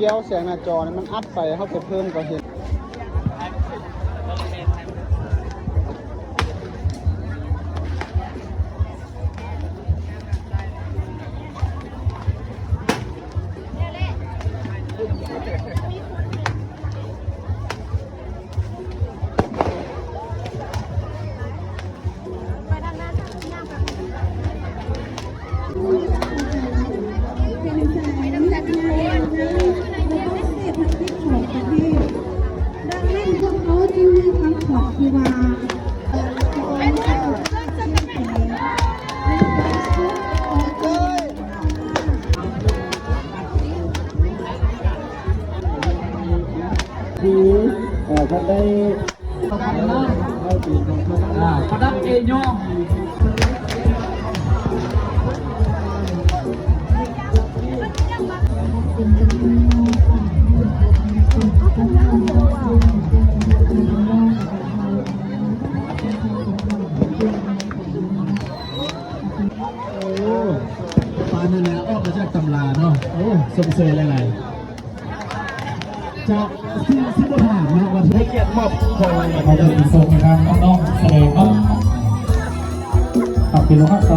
ແກ້ວແສງໜ້າຈໍນີ້ມັນອັດໄປ ເຮົາໄປເພີ່ມກໍເຫັນ. ຄື ເອີ ທ່ານໄດ້ ອ່າ ປະດັບເອຍອງ. ໂອ້ ປານນັ້ນແຫຼະ ອອກມາຈາກຕຳລາເນາະ. ໂອ້ ຊົມເຊີຍຫຼາຍໆ. ຈະ ຊິ ຊິບໍ່ຖາມເນາະ ວ່າໃຫ້ກຽດມອບຂອງລາງວັນ ເອົາໄປສົ່ງໃຫ້ທາງນ້ອງໆສະແດງເນາະ. ເອົາ ເປັນລະຄອນສອງ